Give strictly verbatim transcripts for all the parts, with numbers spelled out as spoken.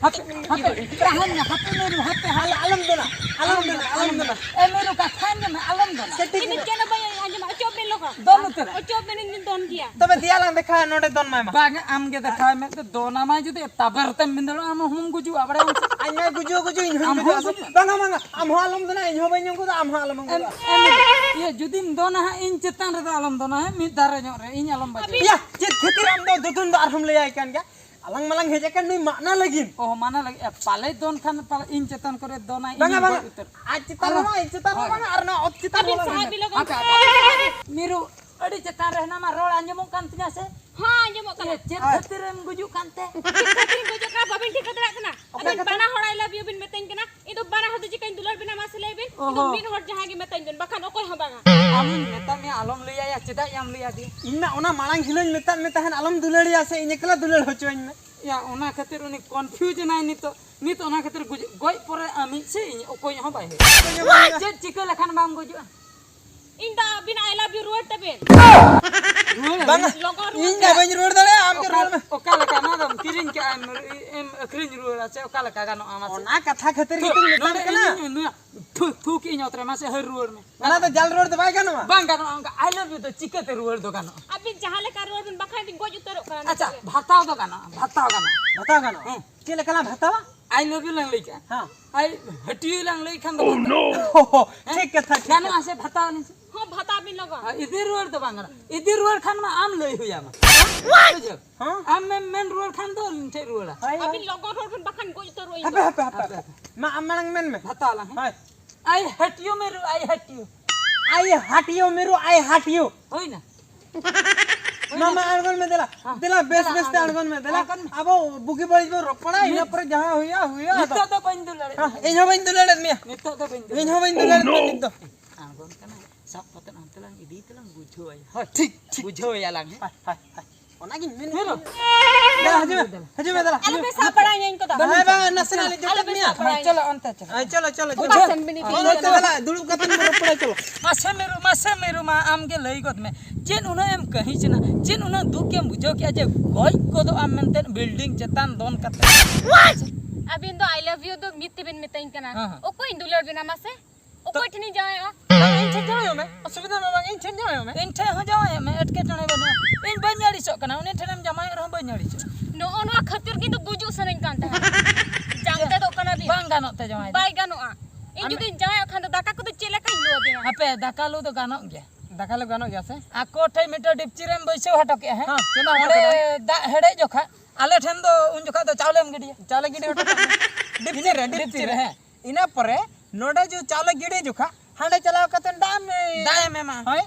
ᱦᱟᱯᱮ, ᱦᱟᱯᱮ, ᱛᱟᱦᱮᱱ ᱢᱮ, ᱦᱟᱯᱮ ᱢᱮᱨᱩ, ᱦᱟᱯᱮ, ᱦᱟᱯᱮ᱾ ᱟᱞᱚᱢ ᱫᱚᱱᱟ, ᱟᱞᱚᱢ ᱫᱚᱱᱟ, ᱟᱞᱚᱢ ᱫᱚᱱᱟ᱾ ᱮ ᱢᱮᱨᱩ, ᱠᱟᱛᱷᱟᱧ ᱟᱸᱡᱚᱢ ᱢᱮ, ᱟᱞᱚᱢ ᱫᱚᱱᱟ᱾ ᱥᱮ ᱴᱷᱤᱠ ᱤᱧ ᱜᱮᱭᱟ᱾ ᱪᱮᱫ ᱦᱚᱸ ᱵᱟᱹᱧ ᱟᱸᱡᱚᱢᱟ, ᱚᱪᱚᱜ ᱵᱮᱱ ᱞᱚᱜᱚᱱ᱾ ᱫᱚᱱ ᱩᱛᱟᱹᱨ᱾ ᱚᱪᱚᱜ ᱵᱮᱱ, ᱤᱧ ᱫᱚᱧ ᱫᱚᱱ ᱜᱮᱭᱟ᱾ ᱛᱚᱵᱮ ᱫᱮᱭᱟ ᱞᱟᱝ ᱫᱮᱠᱷᱟᱣᱟ, ᱱᱚᱰᱮ ᱫᱚᱱ ᱢᱟᱭ ᱢᱟ᱾ ᱵᱟᱝ, ᱟᱢ ᱜᱮ ᱫᱮᱠᱷᱟᱣ ᱢᱮ, ᱫᱚᱱ ᱟᱢᱟᱭ ᱡᱩᱫᱤ ᱛᱟᱵᱮᱨ ᱛᱮᱢ ᱵᱷᱤᱸᱫᱟᱹᱲᱚᱜᱼᱟ, ᱟᱢ ᱦᱚᱸᱢ ᱜᱩᱡᱩᱜᱼᱟ, ᱵᱟᱲᱟᱭᱟᱢ ᱥᱮ? ᱟᱡ ᱢᱟᱭ ᱜᱩᱡᱩᱜ, ᱜᱩᱡᱩᱜ, ᱤᱧ ᱦᱚᱸᱧ ᱟᱢ ᱦᱚᱸᱢ ᱜᱩᱡᱩᱜᱼᱟ᱾ ᱜᱩᱡᱩᱜᱼᱟ᱾ ᱵᱟᱝᱟ, ᱵᱟᱝᱟ, ᱟᱢ ᱦᱚᱸ ᱟᱞᱚᱢ ᱫᱚᱱᱟ, ᱤᱧ ᱦᱚᱸ ᱵᱟᱹᱧ ᱜᱩᱡᱩᱜᱼᱟ, ᱟᱢ ᱦᱚᱸ ᱟᱞᱚᱢ ᱮᱢ, ᱜᱩᱡᱩᱜᱼᱟ᱾ ᱮᱢ, ᱤᱭᱟᱹ, ᱡᱩᱫᱤᱢ ᱫᱚᱱᱟ ᱦᱟᱸᱜ, ᱤᱧ ᱪᱮᱛᱟᱱ ᱨᱮᱫᱚ ᱟᱞᱚᱢ ᱫᱚᱱᱟ, ᱦᱮᱸ? ᱢᱤᱫ ᱫᱷᱟᱨᱮ ᱧᱚᱜ ᱨᱮ, ᱤᱧ ᱟᱞᱚᱢ ᱵᱟᱡᱟᱣᱟ᱾ ᱤᱭᱟ, ᱪᱮᱫ ᱠᱷᱟᱹᱛᱤᱨ ᱟᱢ ᱫᱚ ᱫᱩᱫᱩᱱ ᱫᱚ ᱟᱨᱦᱚᱸᱢ ᱞᱟᱹᱭᱟᱭ ᱠᱟᱱ ᱜᱮᱭᱟ? ᱟᱞᱟᱝ ᱢᱟᱞᱟᱝ ᱦᱮᱡ ᱟᱠᱟᱱ ᱱᱩᱭ ᱢᱟᱜᱱᱟ ᱞᱟᱹᱜᱤᱫ᱾ ᱚ, ᱢᱟᱱᱟ ᱞᱟᱹᱜᱤᱫ᱾ ᱮ, ᱯᱟᱞᱮ ᱫᱚᱱ ᱠᱷᱟᱱ ᱯᱟᱞᱮ ᱤᱧ ᱪᱮᱛᱟᱱ ᱠᱚᱨᱮ ᱫᱚᱱᱟᱭ, ᱵᱟᱝᱟ, ᱤᱧᱤᱧ ᱵᱟᱝᱟ᱾ ᱜᱚᱡ ᱩᱛᱟᱹᱨ᱾ ᱟᱡ ᱪᱮᱛᱟᱱ ᱨᱮᱦᱚᱸ, ᱦᱳᱭ᱾ ᱤᱧ ᱪᱮᱛᱟᱱ ᱨᱮᱦᱚᱸ ᱦᱳᱭ᱾ ᱵᱟᱝᱟ, ᱟᱨ ᱱᱚᱣᱟ ᱚᱛ ᱪᱮᱛᱟᱱ ᱟᱹᱵᱤᱱ ᱨᱮᱦᱚᱸ ᱥᱟᱦᱟ ᱵᱟᱝᱟ᱾ ᱵᱤᱞᱚᱠ ᱦᱟᱯᱮ, ᱦᱟᱯᱮ, ᱦᱟᱯᱮ᱾ ᱢᱤᱨᱩ, ᱟᱹᱰᱤ ᱪᱮᱛᱟᱱ ᱨᱮ ᱦᱮᱱᱟᱢᱟ, ᱨᱚᱲ ᱟᱸᱡᱚᱢᱚᱜ ᱠᱟᱱ ᱛᱤᱧᱟ ᱥᱮ? ᱦᱚᱸ, ᱟᱸᱡᱚᱢᱚᱜ ᱠᱟᱱᱟ᱾ ᱤᱭᱟᱹ, ᱪᱮᱫ ᱦᱳᱭ᱾ ᱠᱷᱟᱹᱛᱤᱨᱮᱢ ᱜᱩᱡᱩᱜ ᱠᱟᱱᱛᱮ? ᱪᱮᱫ ᱠᱷᱟᱹᱛᱤᱨᱤᱧ ᱜᱩᱡᱩᱜ ᱠᱟᱱᱟ, ᱵᱟᱵᱤᱱ ᱴᱷᱤᱠᱟᱹ ᱫᱟᱲᱮᱭᱟᱜ ᱠᱟᱱᱟ? ᱚᱠᱟ ᱟᱹᱵᱤᱱ ᱠᱟᱛᱷᱟ? ᱵᱟᱱᱟ ᱦᱚᱲ I love you ᱵᱤᱱ ᱢᱮᱛᱟᱹᱧ ᱠᱟᱱᱟ᱾ ᱤᱧ ᱫᱚ ᱵᱟᱱᱟ ᱦᱚᱲ ᱫᱚ ᱪᱤᱠᱟᱹᱧ ᱫᱩᱞᱟᱹᱲ ᱵᱤᱱᱟ, ᱢᱟᱥᱮ ᱞᱟᱹᱭ ᱵᱤᱱ? ᱤᱧ ᱫᱚ ᱚᱦᱚ᱾ ᱢᱤᱫ ᱦᱚᱲ ᱡᱟᱦᱟᱸᱭ ᱜᱮ ᱢᱮᱛᱟᱹᱧ ᱵᱤᱱ, ᱵᱟᱠᱷᱟᱱ ᱚᱠᱚᱭ ᱦᱚᱸ ᱵᱟᱝᱟ᱾ ᱟᱢᱤᱧ ᱢᱮᱛᱟᱫ ᱢᱮᱭᱟ ᱟᱞᱚᱢ ᱞᱟᱹᱭᱟᱭᱟ, ᱪᱮᱫᱟᱜ ᱭᱟᱢ ᱞᱟᱹᱭᱟᱫᱮᱭᱟ? ᱤᱧ ᱢᱟ ᱚᱱᱟ ᱢᱟᱲᱟᱝ ᱦᱤᱞᱳᱜ ᱤᱧ ᱢᱮᱛᱟᱫ ᱢᱮ ᱛᱟᱦᱮᱸᱱ ᱟᱞᱚᱢ ᱫᱩᱞᱟᱹᱲᱮᱭᱟ ᱥᱮ, ᱤᱧ ᱮᱠᱞᱟ ᱫᱩᱞᱟᱹᱲ ᱦᱚᱪᱚᱣᱟᱹᱧ ᱢᱮ᱾ ᱭᱟ, ᱚᱱᱟ ᱠᱷᱟᱹᱛᱤᱨ ᱩᱱᱤ confuse ᱮᱱᱟᱭ ᱱᱤᱛᱚᱜ᱾ ᱱᱤᱛ ᱚᱱᱟ ᱠᱷᱟᱹᱛᱤᱨ ᱜᱩᱡᱩᱜ, ᱜᱚᱡ ᱯᱚᱨᱮ ᱟᱢᱤᱡ ᱥᱮ ᱤᱧ, ᱚᱠᱚᱭ ᱦᱚᱸ ᱵᱟᱭ ᱦᱩᱭᱩᱜᱼᱟ᱾ ᱚᱠᱚᱭ ᱦᱚᱸ ᱵᱟᱭ ᱦᱩᱭᱩᱜᱼᱟ᱾ ᱪᱮᱫ ᱪᱤᱠᱟᱹ ᱞᱮᱠᱷᱟᱱ ᱵᱟᱢ ᱜᱩᱡᱩᱜᱼᱟ? ᱤᱧ ᱫᱚ ᱟᱹᱵᱤᱱ I love you ᱨᱩᱣᱟᱹᱲ ᱛᱟᱵᱤᱱ᱾ ᱨᱩᱣᱟᱹᱲ ᱟᱹᱵᱤᱱ? ᱵᱟᱝᱟ, ᱞᱚᱜᱚᱱ ᱨᱩᱣᱟᱹᱲ ᱤᱧ ᱫᱚ ᱛᱟᱵᱤᱱ᱾ ᱵᱟᱹᱧ ᱨᱩᱣᱟᱹᱲ ᱫᱟᱲᱮᱭᱟᱜᱼᱟ, ᱟᱢ ᱜᱮ ᱚᱠᱟ, ᱨᱩᱣᱟᱹᱲ ᱢᱮ᱾ ᱚᱠᱟ ᱞᱮᱠᱟ ᱱᱚᱣᱟ ᱫᱚᱢ ᱠᱤᱨᱤᱧ ᱠᱟᱜᱼᱟ, ᱮᱢ, ᱮᱢ ᱟᱹᱠᱷᱨᱤᱧ ᱨᱩᱣᱟᱹᱲᱟ ᱥᱮ ᱚᱠᱟ ᱞᱮᱠᱟ ᱜᱟᱱᱚᱜᱼᱟ ᱢᱟᱥᱮ? ᱚᱱᱟ ᱠᱟᱛᱷᱟ ᱠᱷᱟᱹᱛᱤᱨ ᱛᱚ, ᱜᱮᱛᱚᱧ ᱢᱮᱛᱟᱢ ᱱᱚᱰᱮ ᱠᱟᱱᱟ᱾ ᱤᱧ, ᱤᱧ, ᱱᱩᱭᱟᱜ ᱛᱷᱩ, ᱛᱷᱩ ᱠᱤᱧ ᱚᱛ ᱨᱮ, ᱢᱟᱥᱮ ᱦᱟᱹᱨ ᱨᱩᱣᱟᱹᱲ ᱢᱮ᱾ ᱚᱱᱟ ᱫᱚ ᱡᱟᱞ ᱨᱩᱣᱟᱹᱲ ᱫᱚ ᱵᱟᱭ ᱜᱟᱱᱚᱜᱼᱟ᱾ ᱵᱟᱝ ᱜᱟᱱᱚᱜᱼᱟ, ᱚᱱᱠᱟ I love you ᱫᱚ ᱪᱤᱠᱟᱹᱛᱮ ᱨᱩᱣᱟᱹᱲ ᱫᱚ ᱜᱟᱱᱚᱜᱼᱟ? ᱟᱹᱵᱤᱱ ᱡᱟᱦᱟᱸ ᱞᱮᱠᱟ ᱨᱩᱣᱟᱹᱲ ᱵᱤᱱ, ᱵᱟᱠᱷᱟᱱ ᱵᱤᱱ ᱜᱚᱡ ᱩᱛᱟᱹᱨᱚᱜ ᱠᱟᱱᱟ ᱟᱪᱪᱷᱟ, ᱱᱤᱛᱚᱜ ᱜᱮ᱾ ᱵᱷᱟᱛᱟᱣ ᱫᱚ ᱜᱟᱱᱚᱜᱼᱟ, ᱵᱷᱟᱛᱟᱣ ᱜᱟᱱᱚᱜᱼᱟ᱾ ᱵᱷᱟᱛᱟᱣ ᱜᱟᱱᱚᱜᱼᱟ? ᱦᱮᱸ᱾ ᱪᱮᱫ ᱞᱮᱠᱟᱱᱟᱜ ᱵᱷᱟᱛᱟᱣᱟ? I love you ᱞᱟᱝ ᱞᱟᱹᱭ ᱠᱮᱜᱼᱟ᱾ ᱦᱮᱸ᱾ ᱟᱭ ᱦᱟᱹᱴᱤᱭᱟᱹ ᱞᱟᱝ ᱞᱟᱹᱭ ᱠᱷᱟᱱ ᱫᱚ ᱵᱷᱟᱛᱟᱣ᱾ ᱦᱚ, ᱦᱚ, ᱦᱮᱸ? ᱴᱷᱤᱠ ᱠᱟᱛᱷᱟ, ᱴᱷᱤᱠ ᱜᱟᱱᱚᱜᱼᱟ ᱠᱟᱛᱷᱟ᱾ ᱥᱮ ᱵᱷᱟᱛᱟᱣ ᱟᱹᱞᱤᱧ ᱥᱮ? ᱦᱚᱸ, ᱵᱷᱟᱛᱟᱣ ᱵᱤᱱ ᱞᱚᱜᱚᱱ᱾ ᱟᱨ ᱤᱫᱤ ᱨᱩᱣᱟᱹᱲ ᱫᱚ ᱵᱟᱝ ᱜᱟᱱᱚᱜᱼᱟ᱾ ᱤᱫᱤ ᱨᱩᱣᱟᱹᱲ ᱠᱷᱟᱱ ᱢᱟ ᱟᱢ ᱞᱟᱹᱭ ᱦᱩᱭ ᱟᱢᱟ᱾ ᱵᱩᱡᱷᱟᱹᱣ? ᱦᱮᱸ? ᱟᱢᱮᱢ ᱢᱮᱱ ᱨᱩᱣᱟᱹᱲ ᱠᱷᱟᱱ ᱫᱚ ᱟᱹᱞᱤᱧ ᱴᱷᱮᱱ ᱨᱩᱣᱟᱹᱲᱟ᱾ ᱦᱳᱭ, ᱦᱳᱭ᱾ ᱟᱹᱵᱤᱱ ᱞᱚᱜᱚᱱ ᱨᱚᱲ ᱵᱤᱱ, ᱵᱟᱠᱷᱟᱱ ᱜᱚᱡ ᱩᱛᱟᱹᱨᱚᱜ ᱤᱧ ᱦᱟᱯᱮ, ᱫᱚ᱾ ᱦᱟᱯᱮ, ᱦᱟᱯᱮ, ᱦᱟᱯᱮ᱾ ᱢᱟ, ᱟᱢ ᱢᱟᱲᱟᱝ ᱢᱮᱱ ᱢᱮ᱾ ᱵᱷᱟᱛᱟᱣ ᱟᱞᱟᱝ, ᱦᱮᱸ? ᱦᱳᱭ᱾ I hate you ᱢᱮᱨᱩ, I hate you᱾ I hate you ᱢᱮᱨᱩ, I hate you᱾ ᱦᱩᱭᱱᱟ? ᱢᱟ, ᱢᱟ, ᱟᱬᱜᱚᱱ ᱢᱮ, ᱫᱮᱞᱟ᱾ ᱦᱮᱸ᱾ ᱫᱮᱞᱟ, ᱵᱮᱥ, ᱫᱮᱞᱟ, ᱵᱮᱥ ᱛᱮ ᱟᱬᱜᱚᱱ ᱟᱬᱜᱚᱱ ᱢᱮ, ᱫᱮᱞᱟ᱾ ᱟᱬᱜᱚᱱ ᱢᱮ᱾ ᱟᱵᱚ ᱵᱩᱜᱤ ᱵᱟᱹᱲᱤᱡ ᱵᱚᱱ ᱨᱚᱯᱚᱲᱟ, ᱤᱱᱟᱹ ᱱᱤᱛ-, ᱯᱚᱨᱮ ᱡᱟᱦᱟᱸ ᱦᱩᱭᱩᱜᱼᱟ, ᱦᱩᱭᱩᱜᱼᱟ ᱟᱫᱚ᱾ ᱱᱤᱛᱚᱜ ᱫᱚ ᱵᱟᱹᱧ ᱫᱩᱞᱟᱹᱲᱮᱫ ᱦᱮᱸ, ᱢᱮᱭᱟ᱾ ᱤᱧ ᱦᱚᱸ ᱵᱟᱹᱧ ᱫᱩᱞᱟᱹᱲᱮᱫ ᱢᱮᱭᱟ᱾ ᱱᱤᱛᱚᱜ ᱫᱚ ᱵᱟᱹᱧ ᱫᱩᱞᱟᱹᱲᱮᱫ ᱢᱮᱭᱟ, ᱱᱤᱛ ᱫᱚ᱾ ᱟᱬᱜᱚᱱ ᱠᱟᱱᱟᱭ, ᱥᱟᱵ ᱠᱟᱛᱮ ᱚᱱᱛᱮ ᱞᱟᱝ ᱤᱫᱤᱭ ᱛᱮᱞᱟᱝ ᱵᱩᱡᱷᱟᱹᱣᱟᱭᱟ᱾ ᱦᱳᱭ, ᱴᱷᱤᱠ, ᱴᱷᱤᱠ᱾ ᱵᱩᱡᱷᱟᱹᱣᱟᱭᱟ ᱞᱟᱝ, ᱦᱮᱸ? ᱦᱳᱭ, ᱦᱳᱭ, ᱦᱳᱭ᱾ ᱚᱱᱟᱜᱤᱧ ᱢᱮᱱ ᱢᱤᱨᱩ᱾ ᱫᱮᱞᱟ, ᱦᱤᱡᱩᱜ ᱢᱮ, ᱦᱤᱡᱩᱜ ᱢᱮ, ᱫᱮᱞᱟ, ᱟᱞᱚ ᱦᱤᱡᱩᱜ ᱯᱮ ᱢᱮ᱾ ᱥᱟᱵ ᱵᱟᱲᱟᱧᱟ ᱤᱧ ᱠᱚᱫᱚ᱾ ᱦᱮᱸ, ᱵᱟᱝ, ᱱᱟᱥᱮᱱᱟᱜ ᱞᱤᱧ ᱟᱞᱚ ᱡᱚᱴᱮᱫ ᱯᱮ ᱢᱮᱭᱟ᱾ ᱥᱟᱵ ᱵᱟᱲᱟᱧᱟ᱾ ᱦᱮᱸ, ᱪᱚᱞᱚ, ᱚᱱᱛᱮ ᱪᱚᱞᱚ᱾ ᱦᱮᱸ, ᱪᱚᱞᱚ, ᱪᱚᱞᱚ, ᱚᱠᱟ ᱪᱚᱞᱚ᱾ ᱥᱮᱱ ᱵᱤᱱ ᱤᱫᱤᱧ ᱦᱮᱸ, ᱠᱟᱱᱟ? ᱫᱮᱞᱟ, ᱫᱩᱲᱩᱵ ᱠᱟᱛᱮ ᱵᱚᱱ ᱨᱚᱯᱚᱲᱟ, ᱪᱚᱞᱚ᱾ ᱢᱟᱥᱮ ᱢᱤᱨᱩ, ᱢᱟᱥᱮ ᱢᱤᱨᱩ ᱢᱟ, ᱟᱢ ᱜᱮ ᱞᱟᱹᱭ ᱜᱚᱫ ᱢᱮ᱾ ᱪᱮᱫ ᱩᱱᱟᱹᱜ ᱮᱢ ᱠᱟᱹᱦᱤᱥ ᱮᱱᱟ? ᱪᱮᱫ ᱩᱱᱟᱹᱜ ᱫᱩᱠ ᱮᱢ ᱵᱩᱡᱷᱟᱹᱣ ᱠᱮᱜᱼᱟ ᱡᱮ ᱜᱚᱡ ᱜᱚᱫᱚᱜ ᱟᱢ ᱢᱮᱱᱛᱮ building ᱪᱮᱛᱟᱱ ᱫᱚᱱ ᱠᱟᱛᱮ? ᱟᱹᱵᱤᱱ ᱫᱚ I love you ᱫᱚ ᱢᱤᱫ ᱛᱮᱵᱤᱱ ᱢᱮᱛᱟᱹᱧ ᱠᱟᱱᱟ᱾ ᱦᱮᱸ, ᱦᱮᱸ᱾ ᱚᱠᱚᱭᱤᱧ ᱫᱩᱞᱟᱹᱲ ᱵᱤᱱᱟ ᱢᱟᱥᱮ? ᱚᱠᱚᱭ ᱴᱷᱮᱱᱤᱧ ᱡᱟᱶᱟᱭᱚᱜᱼᱟ? ᱵᱟᱝ, ᱤᱧ ᱴᱷᱮᱱ ᱡᱟᱶᱟᱭᱚᱜ ᱢᱮ, ᱚᱥᱩᱵᱤᱫᱷᱟ ᱢᱮ ᱵᱟᱝ, ᱤᱧ ᱴᱷᱮᱱ ᱡᱟᱶᱟᱭᱚᱜ ᱢᱮ᱾ ᱤᱧ ᱴᱷᱮᱱ ᱦᱚᱸ ᱡᱟᱶᱟᱭᱚᱜ ᱢᱮ, ᱮᱴᱠᱮᱴᱚᱬᱮ ᱵᱟᱹᱱᱩᱜᱼᱟ᱾ ᱤᱧ ᱵᱟᱹᱧ ᱟᱹᱲᱤᱥᱚᱜ ᱠᱟᱱᱟ, ᱩᱱᱤ ᱴᱷᱮᱱᱮᱢ ᱡᱟᱶᱟᱭᱚᱜ ᱨᱮᱦᱚᱸ ᱵᱟᱹᱧ ᱟᱹᱲᱤᱥᱚᱜᱼᱟ᱾ ᱱᱚᱜᱼᱚ ᱱᱚᱣᱟ ᱠᱷᱟᱹᱛᱤᱨ ᱜᱮ ᱤᱧ ᱫᱚ ᱜᱩᱡᱩᱜ ᱥᱟᱱᱟᱧ ᱠᱟᱱ ᱛᱟᱦᱮᱸᱫ᱾ ᱡᱟᱢᱛᱮᱫᱚᱜ ᱠᱟᱱᱟ ᱵᱤᱱ᱾ ᱵᱟᱝ ᱜᱟᱱᱚᱜ ᱛᱮ ᱡᱟᱶᱟᱭ ᱫᱚ᱾ ᱵᱟᱭ ᱜᱟᱱᱚᱜᱼᱟ᱾ ᱤᱧ ᱟᱢ ᱡᱩᱫᱤᱧ ᱡᱟᱶᱟᱭᱚᱜ ᱠᱷᱟᱱ ᱫᱚ ᱫᱟᱠᱟ ᱠᱚᱫᱚ ᱪᱮᱫ ᱞᱮᱠᱟᱧ ᱞᱩ ᱟᱹᱵᱤᱱᱟ? ᱦᱟᱯᱮ, ᱫᱟᱠᱟ ᱞᱩ ᱫᱚ ᱜᱟᱱᱚᱜ ᱜᱮᱭᱟ᱾ ᱫᱟᱠᱟ ᱞᱩ ᱜᱟᱱᱚᱜ ᱜᱮᱭᱟ ᱥᱮ? ᱟᱠᱚ ᱴᱷᱮᱱ ᱢᱤᱫᱴᱟᱝ ᱰᱤᱯᱪᱤ ᱨᱮᱢ ᱵᱟᱹᱭᱥᱟᱹᱣ ᱦᱚᱴᱚ ᱠᱮᱜᱼᱟ, ᱦᱮᱸ? ᱦᱮᱸ, ᱪᱮᱫᱟᱜ ᱦᱚᱴᱚ ᱚᱸᱰᱮ ᱠᱟᱜᱼᱟ? ᱫᱟᱜ ᱦᱮᱰᱮᱡ ᱡᱚᱠᱷᱟ ᱟᱞᱮ ᱴᱷᱮᱱ ᱫᱚ ᱩᱱ ᱡᱚᱠᱷᱟ ᱫᱚ ᱪᱟᱣᱞᱮᱢ ᱜᱤᱰᱤᱭᱟ᱾ ᱪᱟᱣᱞᱮ ᱜᱤᱰᱤ ᱦᱚᱴᱚ ᱠᱟᱜ ᱢᱮ᱾ ᱰᱤᱯᱪᱤ ᱨᱮ, ᱰᱤᱯᱪᱤ ᱰᱤᱯᱪᱤ ᱨᱮ, ᱨᱮ᱾ ᱦᱮᱸ᱾ ᱤᱱᱟᱹ ᱯᱚᱨᱮ ᱱᱚᱰᱮ ᱡᱮ ᱪᱟᱣᱞᱮ ᱜᱤᱰᱤ ᱡᱚᱠᱷᱟ ᱦᱟᱸᱰᱮ ᱪᱟᱞᱟᱣ ᱠᱟᱛᱮ ᱫᱟᱜ ᱮᱢ ᱫᱟᱜ ᱮᱢ ᱮᱢᱟ᱾ ᱦᱳᱭ᱾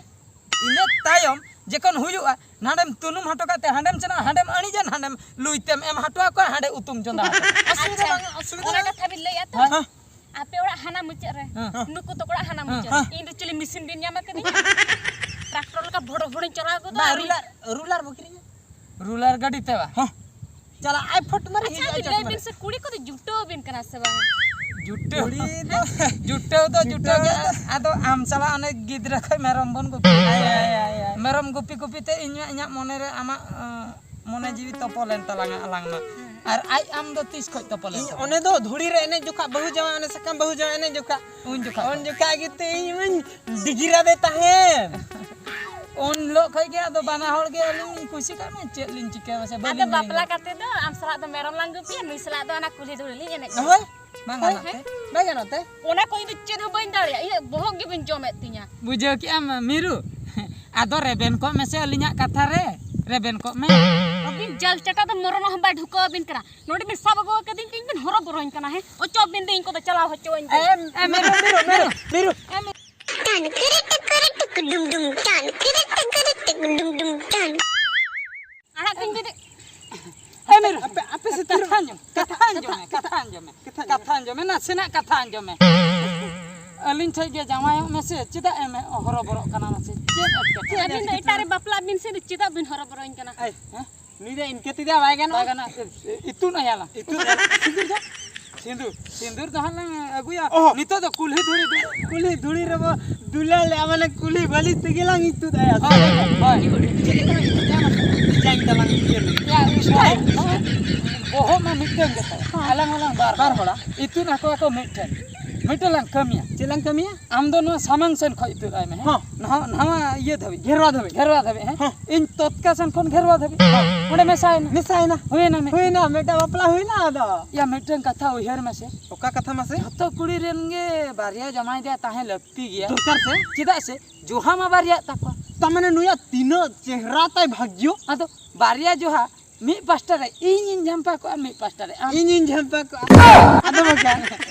ᱤᱱᱟᱹ ᱛᱟᱭᱚᱢ ᱡᱚᱠᱷᱚᱱ ᱦᱩᱭᱩᱜᱼᱟ, ᱱᱟᱰᱮᱢ ᱛᱩᱱᱩᱢ ᱦᱚᱴᱚ ᱠᱟᱜ ᱛᱮ ᱦᱟᱸᱰᱮᱢ ᱪᱟᱞᱟᱜᱼᱟ, ᱦᱟᱸᱰᱮᱢ ᱟᱹᱬᱤᱡᱟ, ᱦᱟᱸᱰᱮᱢ ᱞᱩᱭ ᱛᱮᱢ ᱮᱢ ᱦᱚᱴᱚ ᱟᱠᱚᱣᱟ, ᱦᱟᱸᱰᱮ ᱩᱛᱩᱢ ᱪᱚᱸᱫᱟ ᱦᱚᱴᱚ ᱠᱟᱜᱼᱟ᱾ ᱚᱥᱩᱵᱤᱫᱷᱟ ᱟᱪᱪᱷᱟ, ᱵᱟᱝ, ᱚᱥᱩᱵᱤᱫᱷᱟ ᱚᱱᱟ ᱵᱟᱝ᱾ ᱠᱟᱛᱷᱟ ᱵᱤᱱ ᱞᱟᱹᱭᱮᱫᱼᱟ ᱛᱚ? ᱦᱮᱸ᱾ ᱟᱯᱮ ᱚᱲᱟᱜ ᱦᱟᱱᱟ ᱢᱩᱪᱟᱹᱫ ᱨᱮ, ᱦᱮᱸ᱾ ᱱᱩᱠᱩ ᱛᱟᱠᱚ ᱚᱲᱟᱜ ᱦᱟᱱᱟ ᱦᱮᱸ, ᱢᱩᱪᱟᱹᱫ ᱨᱮ᱾ ᱦᱮᱸ᱾ ᱤᱧ ᱫᱚ ᱪᱤᱞᱤ ᱢᱮᱥᱤᱱ ᱵᱤᱱ ᱧᱟᱢ ᱟᱠᱟᱫᱤᱧᱟ? ᱴᱨᱟᱠᱴᱚᱨ ᱞᱮᱠᱟ ᱵᱷᱚᱲᱚ ᱵᱷᱚᱲᱚᱧ ᱪᱟᱞᱟᱣ ᱜᱚᱫᱚᱜᱼᱟ᱾ ᱵᱟ, ᱟᱨ ᱨᱩᱞᱟᱨ, ᱨᱩᱞᱟᱨ ᱵᱚ ᱠᱤᱨᱤᱧᱟ᱾ ᱨᱩᱞᱟᱨ ᱜᱟᱹᱰᱤ ᱛᱮ ᱵᱟ? ᱦᱮᱸ᱾ ᱪᱟᱞᱟᱜ ᱟᱭ ᱯᱷᱚᱴ ᱢᱟᱨᱮ ᱟᱪᱪᱷᱟ, ᱦᱤᱡᱩᱜ ᱟᱭ ᱟᱹᱵᱤᱱ ᱪᱚᱴ ᱞᱟᱹᱭ ᱢᱟᱨᱮ᱾ ᱵᱤᱱ ᱥᱮ, ᱠᱩᱲᱤ ᱠᱚᱫᱚ ᱡᱩᱴᱟᱹᱣ ᱟᱹᱵᱤᱱ ᱠᱟᱱᱟ ᱥᱮ ᱵᱟᱝ? ᱡᱩᱴᱟᱹᱣ᱾ ᱠᱩᱲᱤ ᱫᱚ ᱡᱩᱴᱟᱹᱣ ᱫᱚ ᱡᱩᱴᱟᱹᱣ ᱡᱩᱴᱟᱹᱣ ᱜᱮ᱾ ᱫᱚ᱾ ᱟᱫᱚ ᱟᱢ ᱥᱟᱞᱟᱜ ᱚᱱᱮ ᱜᱤᱫᱽᱨᱟᱹ ᱠᱷᱚᱱ ᱢᱮᱨᱚᱢ ᱵᱚᱱ ᱜᱩᱯᱤ᱾ ᱦᱳᱭ, ᱦᱳᱭ, ᱦᱳᱭ, ᱦᱳᱭ᱾ ᱢᱮᱨᱚᱢ ᱜᱩᱯᱤ ᱜᱩᱯᱤ ᱛᱮ ᱤᱧ ᱢᱟ ᱤᱧᱟᱹᱜ ᱢᱚᱱᱮ ᱨᱮ ᱟᱢᱟᱜ, ᱟᱸ, ᱢᱚᱱᱮ ᱡᱤᱣᱤ ᱛᱚᱯᱚᱞ ᱮᱱ ᱛᱟᱞᱟᱝᱟ ᱟᱞᱟᱝ ᱢᱟ᱾ ᱦᱮᱸ᱾ ᱟᱨ ᱟᱡ ᱟᱢ ᱫᱚ ᱛᱤᱥ ᱠᱷᱚᱱ ᱛᱚᱯᱚᱞ ᱮᱱ ᱤᱧ ᱛᱟᱢᱟ? ᱚᱱᱮ ᱫᱚ ᱫᱷᱩᱲᱤ ᱨᱮ ᱮᱱᱮᱡ ᱡᱚᱠᱷᱟ, ᱵᱟᱹᱦᱩ ᱡᱟᱶᱟᱭ, ᱚᱱᱮ ᱥᱟᱠᱟᱢ ᱵᱟᱹᱦᱩ ᱡᱟᱶᱟᱭ ᱮᱱᱮᱡ ᱡᱚᱠᱷᱟ᱾ ᱩᱱ ᱡᱚᱠᱷᱟ ᱩᱱ ᱠᱷᱚᱱ᱾ ᱡᱚᱠᱷᱟ ᱜᱮᱛᱚ ᱤᱧ ᱢᱟᱧ ᱰᱤᱜᱤᱨ ᱟᱫᱮ ᱛᱟᱦᱮᱸᱱ᱾ ᱩᱱ ᱦᱤᱞᱳᱜ ᱠᱷᱚᱱ ᱜᱮ ᱟᱫᱚ ᱵᱟᱱᱟ ᱦᱚᱲ ᱜᱮ ᱟᱹᱞᱤᱧ ᱞᱤᱧ ᱠᱩᱥᱤ ᱠᱟᱜ ᱢᱮ, ᱪᱮᱫ ᱞᱤᱧ ᱪᱤᱠᱟᱹᱭᱟ ᱢᱟᱥᱮ, ᱟᱫᱚ ᱵᱟᱹᱞᱤᱧ ᱵᱟᱯᱞᱟ ᱦᱤᱲᱤᱧᱟ᱾ ᱠᱟᱛᱮ ᱫᱚ ᱟᱢ ᱥᱟᱞᱟᱜ ᱫᱚ ᱢᱮᱨᱚᱢ ᱞᱟᱝ ᱜᱩᱯᱤᱭᱟ, ᱱᱩᱭ ᱥᱟᱞᱟᱜ ᱫᱚ ᱚᱱᱟ ᱠᱩᱞᱦᱤ ᱫᱷᱩᱲᱤ ᱞᱤᱧ ᱮᱱᱮᱡ ᱠᱟᱱᱟ᱾ ᱦᱳᱭ᱾ ᱵᱟᱝ ᱦᱳᱭ, ᱜᱟᱱᱚᱜ ᱦᱳᱭ᱾ ᱛᱮ? ᱵᱟᱭ ᱜᱟᱱᱚᱜ ᱛᱮ? ᱚᱱᱟ ᱠᱚ ᱤᱧ ᱫᱚ ᱪᱮᱫ ᱦᱚᱸ ᱵᱟᱹᱧ ᱫᱟᱲᱮᱭᱟᱜᱼᱟ, ᱤᱧᱟᱹᱜ ᱵᱚᱦᱚᱜ ᱜᱮᱵᱤᱱ ᱡᱚᱢᱮᱫ ᱛᱤᱧᱟ᱾ ᱵᱩᱡᱷᱟᱹᱣ ᱠᱮᱜᱼᱟᱢ ᱢᱤᱨᱩ? ᱟᱫᱚ ᱨᱮᱵᱮᱱ ᱠᱚᱜ ᱢᱮᱥᱮ ᱟᱹᱞᱤᱧᱟᱜ ᱠᱟᱛᱷᱟ ᱨᱮ, ᱨᱮᱵᱮᱱ ᱠᱚᱜ ᱢᱮ᱾ ᱟᱹᱵᱤᱱ ᱡᱟᱞ ᱪᱟᱴᱟ ᱫᱚ ᱢᱚᱨᱚᱱ ᱦᱚᱸ ᱵᱟᱭ ᱰᱷᱩᱠᱟᱹᱣ ᱟᱹᱵᱤᱱ ᱠᱟᱱᱟ᱾ ᱱᱚᱰᱮ ᱵᱤᱱ ᱥᱟᱵ ᱟᱹᱜᱩ ᱟᱠᱟᱫᱤᱧ ᱛᱮ ᱤᱧ ᱵᱤᱱ ᱦᱚᱨᱚ ᱵᱚᱨᱚᱧ ᱠᱟᱱᱟ, ᱦᱮᱸ? ᱚᱪᱚᱜ ᱵᱤᱱ ᱫᱮ, ᱤᱧ ᱠᱚᱫᱚ ᱪᱟᱞᱟᱣ ᱦᱚᱪᱚᱣᱟᱹᱧ ᱵᱤᱱ᱾ ᱮᱢ, ᱮᱢ, ᱢᱤᱨᱩ, ᱢᱤᱨᱩ, ᱢᱤᱨᱩ, ᱢᱤᱨᱩ᱾ ᱮᱢ᱾ ᱴᱟᱱ ᱠᱤᱨᱤ ᱴᱤᱠᱤᱨᱤ ᱴᱤᱠᱤ ᱰᱩᱢ ᱰᱩᱢ, ᱴᱟᱱ ᱠᱤᱨᱤ ᱴᱤᱠᱤᱨᱤ ᱴᱤᱠᱤ ᱰᱩᱢ ᱰᱩᱢ, ᱴᱟᱱ᱾ ᱟᱲᱟᱜ ᱠᱟᱹᱧ ᱵᱤᱱ᱾ ᱮ ᱢᱤᱨᱩ, ᱟᱯᱮ, ᱟᱯᱮ ᱥᱮ ᱠᱟᱛᱷᱟ ᱟᱸᱡᱚᱢ, ᱠᱟᱛᱷᱟ ᱟᱸᱡᱚᱢ ᱢᱮ, ᱠᱟᱛᱷᱟ ᱟᱸᱡᱚᱢ ᱢᱮ, ᱠᱟᱛᱷᱟ ᱟᱸᱡᱚᱢ ᱢᱮ᱾ ᱠᱟᱛᱷᱟ ᱟᱸᱡᱚᱢ ᱢᱮ, ᱱᱟᱥᱮᱱᱟᱜ ᱠᱟᱛᱷᱟ ᱟᱸᱡᱚᱢ ᱢᱮ᱾ ᱟᱹᱞᱤᱧ ᱴᱷᱮᱡ ᱜᱮ ᱡᱟᱶᱟᱭᱚᱜ ᱢᱮᱥᱮ, ᱪᱮᱫᱟᱜ ᱮᱢ ᱦᱚᱨᱚᱵᱚᱨᱚᱜ ᱠᱟᱱᱟ ᱢᱟᱥᱮ? ᱪᱮᱫ ᱟᱹᱵᱤᱱ ᱫᱚ ᱮᱴᱟᱜ ᱨᱮ ᱵᱟᱯᱞᱟᱜ ᱵᱤᱱ ᱥᱮ ᱪᱮᱫᱟᱜ ᱵᱤᱱ ᱦᱚᱨᱚᱵᱚᱨᱚᱧ ᱠᱟᱱᱟ? ᱟᱭ, ᱦᱮᱸ? ᱱᱩᱭ ᱫᱚ ᱤᱱᱠᱟᱹ ᱛᱮᱫᱚ ᱵᱟᱭ ᱜᱟᱱᱚᱜᱼᱟ᱾ ᱵᱟᱭ ᱜᱟᱱᱚᱜᱼᱟ᱾ ᱤᱛᱩᱫ ᱟᱭᱟᱞᱟᱝ᱾ ᱤᱛᱩᱫ ᱟᱭᱟᱞᱟᱝ᱾ ᱥᱤᱸᱫᱩᱨ ᱫᱚ? ᱥᱤᱸᱫᱩᱨ᱾ ᱥᱤᱸᱫᱩᱨ ᱫᱚ ᱦᱟᱸᱜ ᱞᱟᱝ ᱟᱹᱜᱩᱭᱟ᱾ ᱚᱦᱚ᱾ ᱱᱤᱛᱚᱜ ᱫᱚ ᱠᱩᱞᱦᱤ ᱫᱷᱩᱲᱤ ᱫᱩ- ᱠᱩᱞᱦᱤ ᱫᱷᱩᱲᱤ ᱨᱮᱵᱚ ᱫᱩᱞᱟᱹᱲ ᱞᱮᱜᱼᱟ, ᱢᱟᱱᱮ ᱠᱩᱞᱦᱤ ᱵᱟᱹᱞᱤ ᱛᱮᱜᱮ ᱞᱟᱝ ᱤᱛᱩᱫ ᱟᱭᱟ᱾ ᱦᱳᱭ, ᱦᱳᱭ᱾ ᱪᱮᱫ ᱞᱮᱠᱟ ᱞᱟᱝ ᱤᱛᱩᱫ ᱟᱭᱟ ᱢᱟᱥᱮ? ᱰᱤᱡᱟᱭᱤᱱ ᱛᱟᱞᱟᱝ ᱤᱭᱟᱹ ᱞᱮ᱾ ᱭᱟ, ᱥᱴᱟᱭᱤᱞ᱾ ᱵᱚᱦᱚᱜ ᱢᱟ ᱢᱤᱫᱴᱟᱝ ᱜᱮ ᱛᱟᱭᱟ᱾ ᱦᱮᱸ᱾ ᱟᱞᱟᱝ ᱦᱚᱸᱞᱟᱝ ᱵᱟᱨ ᱵᱟᱨ ᱦᱚᱲᱟ᱾ ᱦᱚᱲᱟ᱾ ᱤᱛᱩᱫ ᱟᱠᱚ ᱟᱠᱚ ᱢᱤᱫᱴᱷᱮᱱ᱾ ᱢᱤᱫᱴᱮᱱ ᱞᱟᱝ ᱠᱟᱹᱢᱤᱭᱟ᱾ ᱪᱮᱫ ᱞᱟᱝ ᱠᱟᱹᱢᱤᱭᱟ? ᱟᱢ ᱫᱚ ᱱᱚᱣᱟ ᱥᱟᱢᱟᱝ ᱥᱮᱱ ᱠᱷᱚᱱ ᱤᱛᱩᱫ ᱟᱭ ᱢᱮ, ᱦᱮᱸ? ᱦᱚᱸ᱾ ᱱᱟᱣᱟ, ᱱᱟᱣᱟ ᱤᱭᱟᱹ ᱫᱷᱟᱹᱵᱤᱡ᱾ ᱜᱷᱮᱨᱣᱟ ᱫᱷᱟᱹᱵᱤᱡ᱾ ᱜᱷᱮᱨᱣᱟ ᱫᱷᱟᱹᱵᱤᱡ, ᱦᱮᱸ? ᱦᱚᱸ᱾ ᱤᱧ ᱛᱚᱛᱠᱟ ᱥᱮᱱ ᱠᱷᱚᱱ ᱜᱷᱮᱨᱣᱟ ᱫᱷᱟᱹᱵᱤᱡ᱾ ᱦᱚᱸ᱾ ᱚᱸᱰᱮ ᱢᱮᱥᱟᱭᱮᱱᱟ᱾ ᱢᱮᱥᱟᱭᱮᱱᱟ᱾ ᱦᱩᱭᱮᱱᱟ ᱢᱤᱫ᱾ ᱦᱩᱭᱮᱱᱟ, ᱢᱤᱫᱴᱟᱝ ᱵᱟᱯᱞᱟ ᱦᱩᱭᱮᱱᱟ ᱟᱫᱚ᱾ ᱭᱟ, ᱢᱤᱫᱴᱟᱝ ᱠᱟᱛᱷᱟ ᱩᱭᱦᱟᱹᱨ ᱢᱮᱥᱮ᱾ ᱚᱠᱟ ᱠᱟᱛᱷᱟ ᱢᱟᱥᱮ? ᱡᱷᱚᱛᱚ ᱠᱩᱲᱤ ᱨᱮᱱ ᱜᱮ ᱵᱟᱨᱭᱟ ᱡᱟᱢᱟᱭ ᱫᱚ ᱛᱟᱦᱮᱸ ᱞᱟᱹᱠᱛᱤ ᱜᱮᱭᱟ᱾ ᱫᱚᱨᱠᱟᱨ ᱥᱮ? ᱪᱮᱫᱟᱜ ᱥᱮ ᱡᱚᱦᱟ ᱢᱟ ᱵᱟᱨᱭᱟᱜ ᱛᱟᱠᱚᱣᱟ᱾ ᱛᱟᱨ ᱢᱟᱱᱮ ᱱᱩᱭᱟᱜ ᱛᱤᱱᱟᱹᱜ ᱪᱮᱦᱨᱟ ᱛᱟᱭ ᱵᱷᱟᱜᱽᱭᱚ᱾ ᱟᱫᱚ ᱵᱟᱨᱭᱟ ᱡᱚᱦᱟ ᱢᱤᱫ ᱯᱟᱥᱴᱟ ᱨᱮ ᱤᱧᱤᱧ ᱡᱷᱟᱢᱯᱟ ᱠᱚᱜᱼᱟ, ᱢᱤᱫ ᱯᱟᱥᱴᱟ ᱨᱮ ᱟᱢ᱾ ᱤᱧᱤᱧ ᱡᱷᱟᱢᱯᱟ ᱠᱚᱜᱼᱟ᱾ ᱟᱫᱚ ᱵᱟᱠᱷᱟᱱ᱾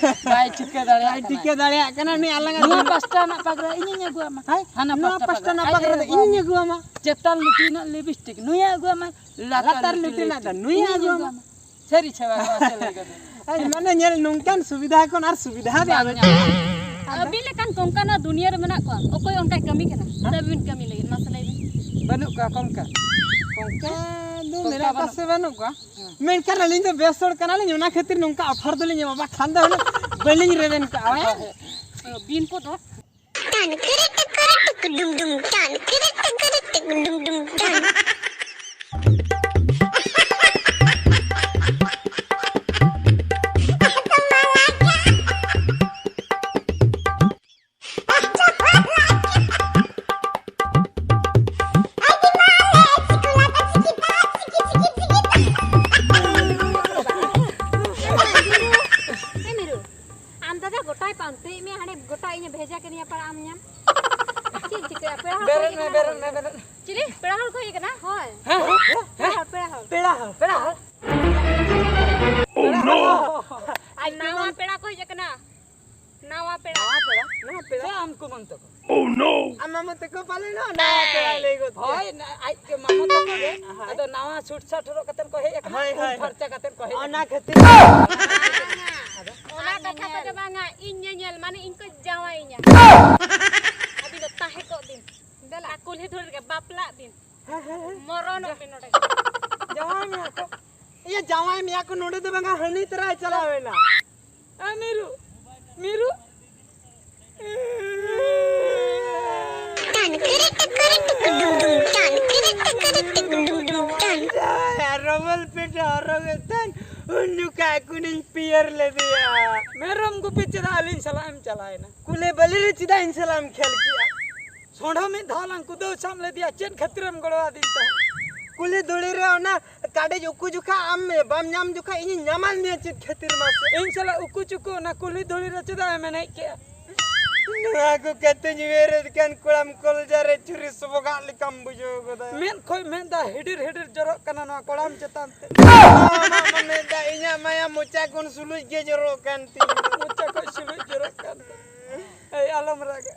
ᱵᱟᱭ ᱴᱷᱤᱠᱟᱹ ᱫᱟᱲᱮᱭᱟᱜ ᱵᱟᱭ ᱠᱟᱱᱟ᱾ ᱴᱷᱤᱠᱟᱹ ᱫᱟᱲᱮᱭᱟᱜ ᱠᱟᱱᱟ ᱱᱩᱭ ᱟᱞᱟᱝ ᱱᱚᱣᱟ ᱟᱹᱛᱩ᱾ ᱯᱟᱥᱴᱟ ᱨᱮᱱᱟᱜ ᱯᱟᱜᱽᱨᱟ ᱤᱧᱤᱧ ᱟᱹᱜᱩᱣᱟᱢᱟ᱾ ᱦᱮᱸ? ᱦᱟᱱᱟ ᱱᱚᱣᱟ ᱯᱟᱥᱴᱟ ᱯᱟᱥᱴᱟ ᱨᱮᱱᱟᱜ ᱟᱡ ᱯᱟᱜᱽᱨᱟ ᱫᱚ ᱟᱹᱜᱩᱣᱟᱢᱟ᱾ ᱤᱧᱤᱧ ᱟᱹᱜᱩᱣᱟᱢᱟ᱾ ᱪᱮᱛᱟᱱ ᱞᱩᱴᱤ ᱨᱮᱱᱟᱜ ᱞᱤᱯᱥᱴᱤᱠ ᱱᱩᱭᱮ ᱟᱹᱜᱩᱣᱟᱢᱟ᱾ ᱞᱟᱛᱟᱨ ᱞᱟᱛᱟᱨ ᱞᱩᱴᱤ ᱞᱩᱴᱤ ᱨᱮᱱᱟᱜ ᱫᱚ ᱞᱤᱯᱥᱴᱤᱠ ᱱᱩᱭᱮ ᱤᱧᱤᱧ ᱟᱹᱜᱩᱣᱟᱢᱟ᱾ ᱟᱹᱜᱩᱣᱟᱢᱟ᱾ ᱥᱟᱹᱨᱤ ᱪᱷᱟᱵᱟ ᱠᱟᱱᱟ, ᱥᱮ ᱞᱟᱹᱭ ᱠᱟᱛᱮ᱾ ᱟᱨ ᱢᱟᱱᱮ ᱧᱮᱞ ᱱᱚᱝᱠᱟᱱ ᱥᱩᱵᱤᱫᱷᱟ ᱠᱷᱚᱱ ᱟᱨ ᱥᱩᱵᱤᱫᱷᱟ ᱫᱚ ᱵᱟᱝ ᱟᱫᱚ ᱧᱟᱢᱚᱜᱼᱟ᱾ ᱟᱹᱵᱤᱱ ᱞᱮᱠᱟᱱ ᱠᱚᱝᱠᱟ ᱱᱚᱣᱟ ᱫᱩᱱᱤᱭᱟᱹ ᱨᱮ ᱢᱮᱱᱟᱜ ᱠᱚᱣᱟ? ᱚᱠᱚᱭ ᱚᱱᱠᱟᱭ ᱠᱟᱹᱢᱤ ᱠᱟᱱᱟ? ᱦᱮᱸ? ᱟᱹᱵᱤᱱ ᱠᱟᱹᱢᱤ ᱞᱟᱹᱜᱤᱫ, ᱢᱟᱥᱮ ᱞᱟᱹᱭ ᱵᱤᱱ᱾ ᱵᱟᱹᱱᱩᱜ ᱠᱚᱣᱟ ᱠᱚᱝᱠᱟ᱾ ᱠᱚᱝᱠᱟ ᱫᱚ ᱠᱚᱝᱠᱟ ᱢᱮᱱᱟᱜ ᱠᱚᱣᱟ ᱵᱟᱹᱱᱩᱜ ᱥᱮ ᱵᱟᱹᱱᱩᱜ ᱠᱚᱣᱟ? ᱦᱮᱸ᱾ ᱢᱮᱱᱠᱷᱟᱱ ᱟᱹᱞᱤᱧ ᱫᱚ ᱵᱮᱥ ᱦᱚᱲ ᱠᱟᱱᱟᱞᱤᱧ, ᱚᱱᱟ ᱠᱷᱟᱹᱛᱤᱨ ᱱᱚᱝᱠᱟ ᱚᱯᱷᱟᱨ ᱫᱚᱞᱤᱧ ᱮᱢᱟ, ᱵᱟᱠᱷᱟᱱ ᱫᱚ ᱦᱩᱱᱟᱹᱝ ᱵᱟᱹᱞᱤᱧ ᱨᱮᱵᱮᱱ ᱠᱚᱜᱼᱟ᱾ ᱦᱳᱭ᱾ ᱵᱤᱱ ᱠᱚ ᱫᱚ? ᱴᱟᱱ ᱠᱤᱨᱤ ᱴᱤᱠᱤᱨᱤ ᱴᱤᱠ ᱰᱩᱢ ᱰᱩᱢ, ᱴᱟᱱ ᱠᱤᱨᱤ ᱴᱤᱠᱤᱨᱤ ᱴᱤᱠ ᱰᱩᱢ ᱰᱩᱢ, ᱴᱟᱱ᱾ ᱮ ᱢᱤᱨᱩ, ᱟᱢ ᱫᱟᱫᱟ ᱜᱚᱴᱟᱭ ᱯᱟᱱᱛᱮᱭᱮᱫ ᱢᱮᱭᱟ, ᱦᱟᱸᱰᱮ ᱜᱚᱴᱟ ᱤᱧᱮ ᱵᱷᱮᱡᱟ ᱠᱮᱫᱤᱧᱟ ᱯᱟᱲᱟ ᱟᱢ ᱧᱟᱢ᱾ ᱪᱮᱫ ᱪᱤᱠᱟᱹᱭᱟ? ᱯᱮᱲᱟ ᱦᱚᱲ ᱠᱚ ᱵᱮᱨᱮᱫ ᱦᱮᱡ ᱢᱮ, ᱟᱠᱟᱱᱟ᱾ ᱵᱮᱨᱮᱫ ᱢᱮ, ᱵᱮᱨᱮᱫ ᱢᱮ᱾ ᱪᱤᱞᱤ? ᱯᱮᱲᱟ ᱦᱚᱲ ᱠᱚ ᱦᱮᱡ ᱟᱠᱟᱱᱟ? ᱦᱳᱭ᱾ ᱦᱮᱸ? ᱯᱮᱲᱟ ᱦᱚᱲ, ᱯᱮᱲᱟ ᱦᱚᱲ᱾ ᱯᱮᱲᱟ ᱦᱚᱲ᱾ ᱟᱨ ᱱᱟᱣᱟ ᱯᱮᱲᱟ ᱠᱚ ᱦᱮᱡ ᱟᱠᱟᱱᱟ᱾ ᱱᱟᱣᱟ ᱯᱮᱲᱟ᱾ ᱱᱟᱣᱟ ᱯᱮᱲᱟ? ᱱᱟᱣᱟ ᱯᱮᱲᱟ? ᱥᱮ ᱟᱢ ᱠᱩᱢᱟᱹᱝ ᱛᱟᱠᱚ? ᱟᱢ ᱢᱟᱢᱟ ᱛᱟᱠᱚ ᱯᱟᱞᱮ ᱱᱚ ᱱᱟᱣᱟ ᱯᱮᱲᱟ ᱞᱟᱹᱭ ᱜᱚᱫ ᱠᱮᱫ᱾ ᱦᱳᱭ, ᱱᱟ-, ᱟᱡ ᱜᱮ ᱢᱟᱢᱟ ᱛᱟᱠᱚ ᱜᱮ᱾ ᱦᱳᱭ᱾ ᱟᱫᱚ ᱱᱟᱣᱟ ᱥᱩᱴ ᱥᱟᱴ ᱦᱚᱨᱚᱜ ᱠᱟᱛᱮ ᱠᱚ ᱦᱮᱡ ᱟᱠᱟᱱᱟ᱾ ᱦᱳᱭ, ᱩᱢ ᱦᱳᱭ᱾ ᱯᱷᱟᱨᱪᱟ ᱠᱟᱛᱮ ᱠᱚ ᱦᱮᱡ ᱚᱱᱟ ᱟᱠᱟᱱᱟ᱾ ᱠᱷᱟᱹᱛᱤᱨ᱾ ᱟᱫᱚ ᱚᱱᱟ ᱠᱟᱛᱷᱟ ᱠᱚᱫᱚ ᱵᱟᱝᱟ, ᱤᱧ ᱧᱮᱧᱮᱞ, ᱢᱟᱱᱮ ᱤᱧ ᱠᱚ ᱡᱟᱶᱟᱭᱤᱧᱟ᱾ ᱟᱹᱵᱤᱱ ᱫᱚ ᱛᱟᱦᱮᱸ ᱠᱚᱜ ᱵᱤᱱ᱾ ᱫᱮᱞᱟ, ᱠᱩᱞᱦᱤ ᱫᱷᱩᱲᱤ ᱨᱮᱜᱮ ᱵᱟᱯᱞᱟᱜ ᱵᱤᱱ᱾ ᱦᱮᱸ ᱦᱮᱸ ᱦᱮᱸ᱾ ᱢᱚᱨᱚᱱᱚᱜ ᱵᱤᱱ ᱱᱚᱰᱮ᱾ ᱡᱟᱶᱟᱭ ᱢᱮᱭᱟ ᱠᱚ᱾ ᱤᱭᱟᱹ, ᱡᱟᱶᱟᱭ ᱢᱮᱭᱟ ᱠᱚ, ᱱᱚᱰᱮ ᱫᱚ ᱵᱟᱝᱟ, ᱦᱟᱹᱱᱤ ᱛᱚᱨᱟᱭ ᱪᱟᱞᱟᱣ ᱮᱱᱟ᱾ ᱮ ᱢᱤᱨᱩ, ᱢᱤᱨᱩ᱾ ᱨᱚᱵᱚᱞ ᱯᱮᱱᱴ ᱦᱚᱨᱚᱜ ᱮᱫ ᱛᱟᱦᱮᱱ, ᱩᱱ ᱡᱚᱠᱷᱟ ᱠᱩᱱᱤᱧ ᱯᱤᱭᱟᱨ ᱞᱮᱫᱮᱭᱟ᱾ ᱢᱮᱨᱚᱢ ᱜᱩᱯᱤ ᱪᱮᱫᱟᱜ ᱟᱹᱞᱤᱧ ᱥᱟᱞᱟᱜ ᱮᱢ ᱪᱟᱞᱟᱣ ᱮᱱᱟ? ᱠᱩᱞᱦᱤ ᱵᱟᱹᱞᱤ ᱨᱮ ᱪᱮᱫᱟᱜ ᱤᱧ ᱥᱟᱞᱟᱜ ᱮᱢ ᱠᱷᱮᱞ ᱠᱮᱜᱼᱟ? ᱥᱚᱸᱰᱷᱚ ᱢᱤᱫ ᱫᱷᱟᱣ ᱞᱟᱝ ᱠᱩᱫᱟᱹᱣ ᱥᱟᱵ ᱞᱮᱫᱮᱭᱟ, ᱪᱮᱫ ᱠᱷᱟᱹᱛᱤᱨᱮᱢ ᱜᱚᱲᱚ ᱟᱹᱫᱤᱧ ᱛᱟᱦᱮᱸᱫ? ᱠᱩᱞᱦᱤ ᱫᱷᱩᱲᱤ ᱨᱮ ᱚᱱᱟ ᱠᱟᱰᱮᱡ ᱩᱠᱩ ᱡᱚᱠᱷᱟ ᱟᱢ ᱵᱟᱢ ᱧᱟᱢ ᱡᱚᱠᱷᱟ ᱤᱧᱤᱧ ᱧᱟᱢᱟᱱ ᱢᱮᱭᱟ ᱪᱮᱫ ᱠᱷᱟᱹᱛᱤᱨ ᱢᱟᱥᱮ? ᱤᱧ ᱥᱟᱞᱟᱜ ᱩᱠᱩ ᱪᱩᱠᱩ ᱚᱱᱟ ᱠᱩᱞᱦᱤ ᱫᱷᱩᱲᱤ ᱨᱮ ᱪᱮᱫᱟᱜ ᱮᱢ ᱮᱱᱮᱡ ᱠᱮᱜᱼᱟ? ᱱᱚᱣᱟ ᱠᱚ ᱠᱟᱛᱮᱧ ᱩᱭᱦᱟᱹᱨᱮᱫ ᱠᱟᱱ ᱠᱚᱲᱟᱢ ᱠᱚᱞᱡᱟ ᱨᱮ ᱪᱷᱩᱨᱤ ᱥᱚᱵᱚᱜᱟᱜ ᱞᱮᱠᱟᱢ ᱵᱩᱡᱷᱟᱹᱣ ᱜᱚᱫᱟ᱾ ᱢᱮᱫ ᱠᱷᱚᱡ ᱢᱮᱫ ᱫᱟᱜ ᱦᱤᱰᱤᱨ ᱦᱤᱰᱤᱨ ᱡᱚᱨᱚᱜ ᱠᱟᱱᱟ ᱱᱚᱣᱟ ᱠᱚᱲᱟᱢ ᱪᱮᱛᱟᱱ ᱛᱮ᱾ ᱟᱢᱟᱜ ᱢᱟ ᱢᱮᱫ ᱫᱟᱜ, ᱤᱧᱟᱹᱜ ᱢᱟᱭᱟ ᱢᱚᱪᱟ ᱠᱷᱚᱱ ᱥᱩᱞᱩᱡ ᱜᱮ ᱡᱚᱨᱚᱜ ᱠᱟᱱ ᱛᱤᱧ᱾ ᱢᱚᱪᱟ ᱠᱷᱚᱡ ᱥᱩᱞᱩᱡ ᱡᱚᱨᱚᱜ ᱠᱟᱱ ᱛᱤᱧ᱾ ᱮᱭ ᱟᱞᱚᱢ ᱨᱟᱜᱟ,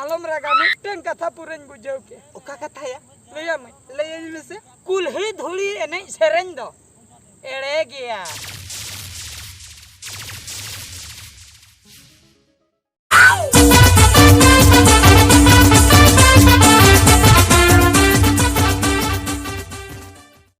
ᱟᱞᱚᱢ ᱨᱟᱜᱟ, ᱢᱤᱫᱴᱟᱝ ᱠᱟᱛᱷᱟ ᱯᱩᱨᱟᱹᱧ ᱵᱩᱡᱷᱟᱹᱣ ᱠᱮᱫ᱾ ᱚᱠᱟ ᱠᱟᱛᱷᱟᱭᱟ? ᱞᱟᱹᱭᱟᱢᱟᱹᱧ᱾ ᱞᱟᱹᱭᱟᱹᱧ ᱢᱮᱥᱮ᱾ ᱠᱩᱞᱦᱤ ᱫᱷᱩᱲᱤ ᱮᱱᱮᱡ ᱥᱮᱨᱮᱧ ᱫᱚ ᱮᱲᱮ ᱜᱮᱭᱟ᱾